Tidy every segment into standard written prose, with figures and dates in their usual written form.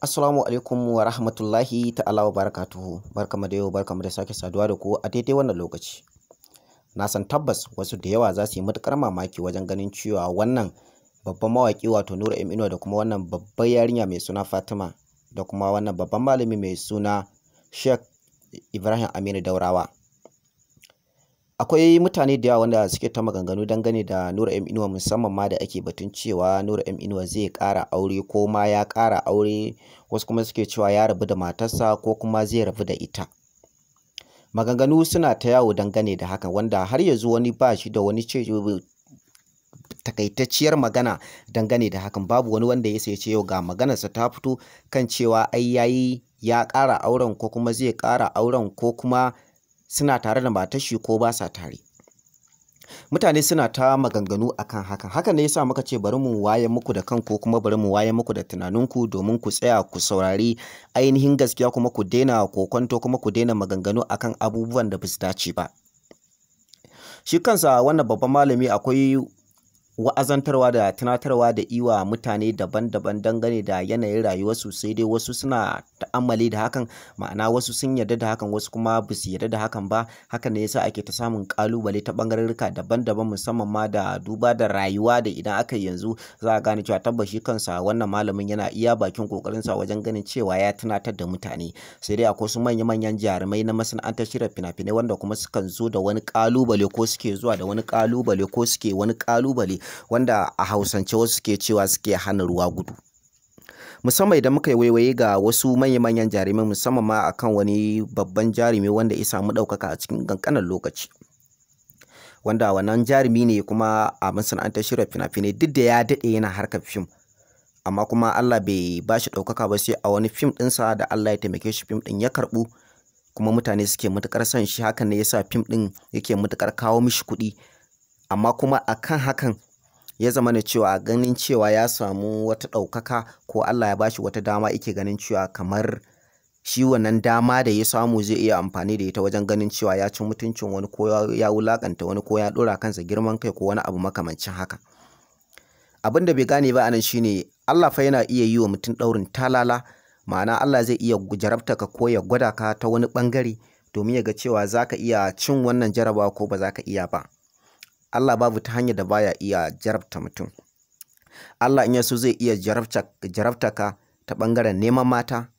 Assalamu alaikum wa rahmatullahi ta'ala wa barakatuhu. Barkamu da yau, barkamu da sake saduwa da ku a daidai wannan lokaci. Na san tabbas wasu da yawa za su yi matuƙar mamaki wajen ganin cewa wannan babban mawaƙi wato Nura M Inuwa da kuma wannan babbar yarinya mai suna Fatima da kuma wannan babban malami mai suna Sheikh Ibrahim Aminu Daurawa. Akwai mutane da yawa wanda suke ta maganganu dangane da Nura M Inuwa, musamman ma da ake batun cewa Nura M Inuwa zai ƙara aure ko ma ya ƙara aure, wasu kuma suke cewa ya rabu da matarsa ko kuma zai rabu da ita. Maganganu suna ta yawo dangane da hakan, wanda har yanzu wani ba shi da wani ce takaitacciyar magana dangane da hakan. Babu wani wanda ya sai ce yau ga maganarsa ta fito kan cewa ai yayi ya ƙara auren ko kuma zai ƙara auren ko kuma suna tare da matar shi ko ba sa tare. Mutane suna ta maganganu akan hakan. Hakan ne yasa muka ce bari mu waye muku da kanku kuma bari mu waye muku da tunaninku domin ku tsaya ku saurari ainihin gaskiya kuma ku daina kokonto kuma ku daina maganganu akan abubuwan da ba su dace ba. Shi kansa wannan babban malami akwai wa'azantarwa da tunatarwa da iwa mutane daban-daban dangane da yanayin rayuwarsu, sai dai wasu suna ta'ammali da hakan, ma'ana wasu sun yarda da hakan, wasu kuma ba su yarda da hakan ba. Hakan ne yasa ake ta samun ƙalubale ta ɓangarorika daban-daban, musamman ma da duba da rayuwa da idan aka yanzu za a gane cewa tabbas shi kansa wannan malamin yana iya bakin ƙoƙarinsa wajen ganin cewa ya tunatar da mutane. Sai dai akwai wasu manya-manyan jarumai na masana'antar shirya fina-finai wanda kuma sukan zo da wani ƙalubale ko suke zuwa da wani ƙalubale ko suke wani ƙalubale wanda a Hausance wasu suke cewa suke hana ruwa gudu. Musamman idan muka yi waiwaye ga wasu manya-manyan jarumai, musamman ma akan wani babban jarumi wanda ya samu ɗaukaka a cikin ƙanƙanin lokaci, wanda wannan jarumi ne kuma a masana'antar shirya fina-finai, duk da ya daɗe yana harkar fim, amma kuma Allah bai ba shi ɗaukaka ba sai a wani fim ɗinsa da Allah ya taimake shi, fim ɗin ya karɓu kuma mutane suke matuƙar son shi. Hakan ne yasa fim ɗin yake matuƙar kawo mishi kuɗi. Amma kuma akan hakan ya zama na cewa ganin cewa ya samu wata ɗaukaka ko Allah ya bashi wata dama, yake ganin cewa kamar shi wannan dama da ya samu zai iya amfani da ita wajen ganin cewa ya ci mutuncin wani ko ya wulaƙanta wani ko ya ɗora kansa girman kai ko wani abu makamancin haka. Abin da bai gane ba anan shine Allah fa yana iya yi wa mutum ɗaurin talala, ma'ana Allah zai iya jarabta ka ko ya gwada ka ta wani ɓangare domin ya ga cewa za ka iya cin wannan jarabawa ko ba za ka iya ba. Allah babu ta hanyar da baya iya jarabta mutum. Allah in ya so zai iya jarabta ka ta ɓangaren neman mata,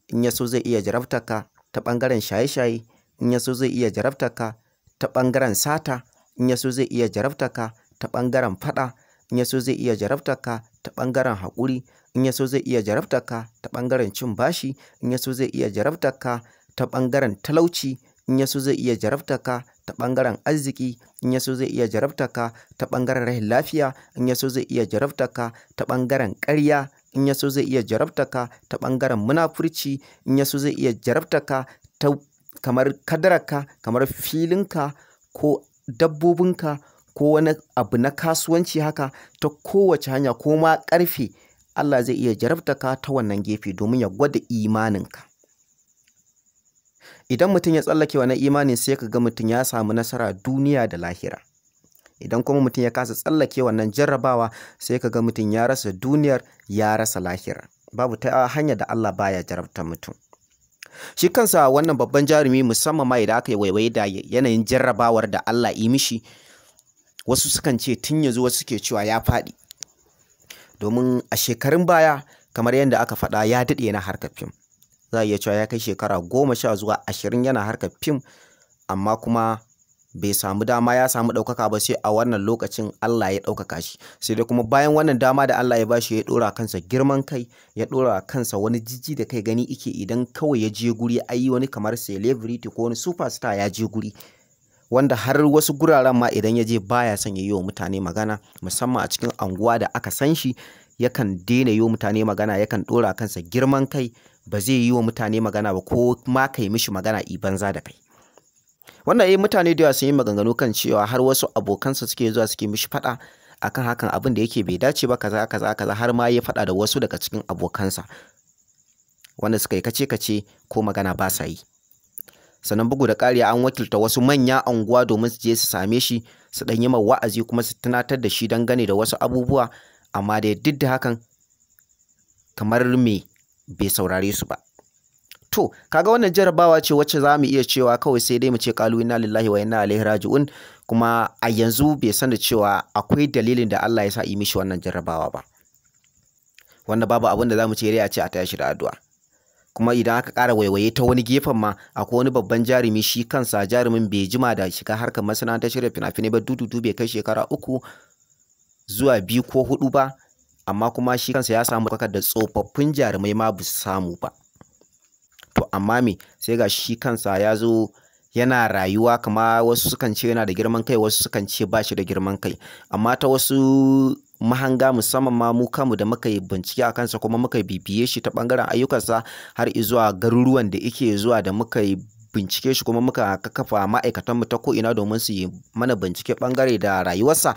in ya so zai iya jarabta ka ta ɓangaren shaye-shaye, in ya so zai iya jarabta ka ta ɓangaren sata, in ya so zai iya jarabta ka ta ɓangaren faɗa, in ya so zai iya jarabta ka ta ɓangaren haƙuri, in ya so zai iya jarabta ka ta ɓangaren cin bashi, in ya so zai iya jarabta ka ta ɓangaren talauci, in ya so zai iya jarabta ka ta ɓangaren arziki, in ya so zai iya jarabta ka ta ɓangaren rashin lafiya, in ya so zai iya jarabta ka ta ɓangaren ƙarya, in ya so zai iya jarabta ka ta ɓangaren munafurci, in ya so zai iya jarabta ka ta kamar kadararka, kamar filinka ko dabbobinka ko wani abu na kasuwanci haka, ta kowace hanya ko ma ƙarfe Allah zai iya jarabta ka ta wannan gefe domin ya gwada imaninka. Idan mutum ya tsallake wannan imanin sai ka ga mutum ya samu nasara duniya da lahira. Idan kuma mutum ya kasa tsallake wannan jarrabawa sai ka ga mutum ya rasa duniyar, ya rasa lahira. Babu ta hanyar da Allah baya jarabta mutum. Shi kansa wannan babban jarumi, musamman ma idan aka yi waiwaye da yanayin jarrabawar da Allah yi mishi, wasu sukan ce tun yanzu wasu suke cewa ya faɗi. Domin a shekarun baya kamar yadda aka faɗa ya daɗe yana harkar fim. Za a iya cewa ya kai shekara 10 zuwa 20 yana harkar fim, amma kuma bai samu dama ya samu ɗaukaka ba sai a wannan lokacin Allah ya ɗaukaka shi. Sai dai kuma bayan wannan dama da Allah ya bashi ya ɗora kansa girman kai, ya ɗora kansa wani jijji da kai, gani ike idan kawai ya je guri ayi wani kamar celebrity ko wani superstar ya je guri, wanda har wasu guraren ma idan ya je baya son ya yi wa mutane magana, musamman a cikin anguwa da aka san shi, yakan daina yi wa mutane magana, yakan ɗora kansa girman kai, ba zai yi wa mutane magana ba ko ma kai mishi magana i banza da kai. Wannan mutane da yawa sun yi maganganu kan cewa har wasu abokansa suke zuwa suke mishi faɗa akan hakan, abin da yake bai dace ba, kaza kaza kaza, har ma ya faɗa da wasu daga cikin abokansa wanda suka yi kace-kace ko magana ba sa yi. Sannan bugu da ƙari an wakilta wasu manya anguwa domin su je su same shi su ɗan yi ma wa'azi kuma su tunatar da shi dangane da wasu abubuwa, amma dai duk da hakan kamar me bai saurare su ba. To, kaga wannan jarabawa ce wacce za mu iya cewa kawai sai dai mu ce qalu inna lillahi wa inna ilaihi raji'un, kuma a yanzu bai san da cewa akwai dalilin da Allah ya sa yi mishi wannan jarabawa ba. Wanda babu abin da za mu ce dai a ce a tashi da addu'a. Kuma idan aka ƙara waiwaye ta wani gefen ma, akwai wani babban jarumi, shi kansa jarumin bai jima da shiga harkar masana'antar shirya fina-finai ba, dududu bai kai shekara 3 zuwa 2 ko 4 ba, amma kuma shi kansa ya samu ɗaukakar da tsofaffin jarumai ma ba su samu ba. To amma me, sai ga shi kansa ya zo yana rayuwa kama wasu sukan ce yana da girman kai, wasu sukan ce ba shi da girman kai. Amma ta wasu mahanga, musamman ma mu kanmu da muka yi bincike a kansa kuma muka bibiye shi ta ɓangaren ayyukansa har izuwa garuruwan da yake zuwa, da muka yi bincike shi kuma muka kakkafa ma'aikatanmu ta ko'ina domin su yi mana bincike ɓangare da rayuwarsa.